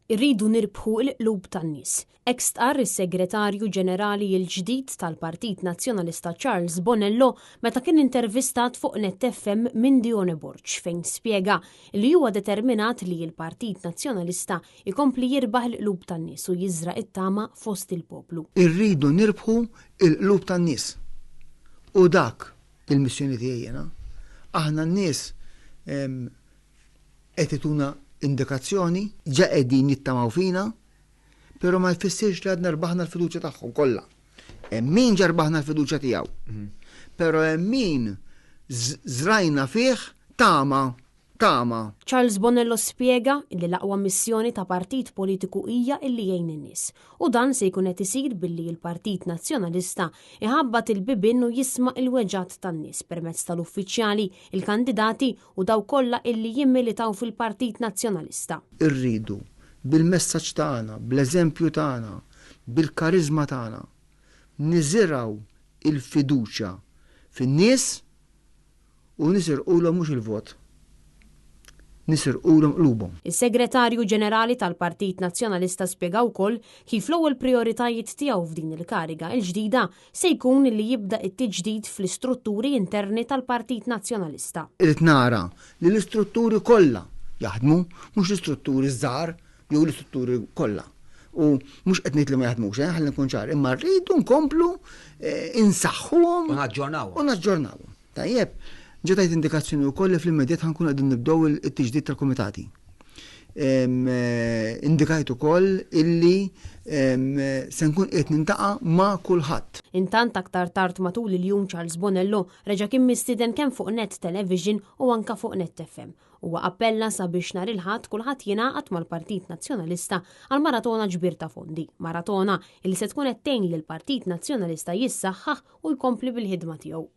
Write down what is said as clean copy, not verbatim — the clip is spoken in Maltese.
Irridu nirbħu l-qlub tan-nies. Hekk stqarr is-Segretarju Ġenerali l-ġdid tal-Partit Nazzjonalista Charles Bonello meta kien intervistat fuq Net FM minn Dione Borg fejn spjega li huwa determinat li l-Partit Nazzjonalista jkompli jirbaħ il-qlub tan-nies u jiżra' t-tama fost il-poplu. Irridu nirbħu l-qlub tan-nies. U dak il-missjoni tiegħi jiena. Aħna n-nies qed ituna indikazzjoni, ġa qegħdin jittamaw fina, però ma jfissirx li għadna rbaħna l-fiduċja tagħhom kollha. Hemm min ġa rbaħna l-fiduċja tiegħu. Però hemm min żrajna fih tama, tama. Charles Bonello spjega li l-aqwa missjoni ta' partit politiku hija illi jgħin in-nies. U dan se jkun qed isir billi l-Partit Nazzjonalista iħabbat il-bibien u jisma' il-weġgħat tan-nies permezz tal-uffiċjali, il-kandidati u dawk kollha illi jimmilitaw fil-Partit Nazzjonalista. Irridu, bil-messaġġ tagħna, bl-eżempju tagħna, bil-kariżma tagħna, niżirgħu il-fiduċja fin-nies u nisirqulhom mhux il-vot, nisirqulhom qlubhom. Is-Segretarju Ġenerali tal-Partit Nazzjonalista spjega wkoll kif l-ewwel prijoritajiet tiegħu f'din il-kariga l-ġdida se jkun li jibda t-tiġdid fl-istrutturi interni tal-Partit Nazzjonalista. Irrid nara li l-istrutturi kollha jaħdmu, mhux l-istrutturi ż-żgħar jew l-istrutturi kollha. U mhux qed ngħid li ma jaħdmux, eh, ħalli nkun ċar, imma rridu nkomplu eh, insaħħuhom. U naġġornawhom. U naġġornawhom. Tajjeb, ġa tajt indikazzjoni wkoll li fl-immedjat ħa nkunu qegħdin nibdew it-tiġdid tal-kumitati. Eh, indikajt ukoll illi se nkun qiegħed nintaqa' ma' kulħadd. Intant aktar tard matul il-jum Charles Bonello reġa' kien mistieden kemm fuq Net Television u anka fuq Net FM. Huwa appella sabiex nhar il-Ħadd kulħadd jingħaqad mal-Partit Nazzjonalista għal maratona ġbir ta' fondi. Maratona illi se tkun qed tgħin lill-Partit Nazzjonalista jissaħħaħ u jkompli bil-ħidma tiegħu.